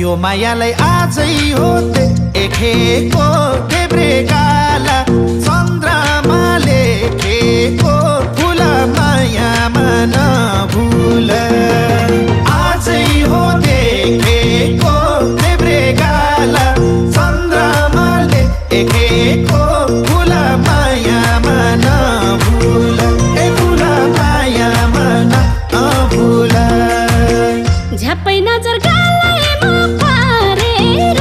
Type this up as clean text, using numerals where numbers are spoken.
यो मायालाई आजै हो देखेको देब्रे गाला चन्द्रमाले लेखेको फुल मायामा नभुल आजै हो देखेको देब्रे गाला चन्द्रमाले लेखेको फुल मायामा नभुल ए फुल मायामा नभुल झ्याप्पै नजर गालैमा पारेर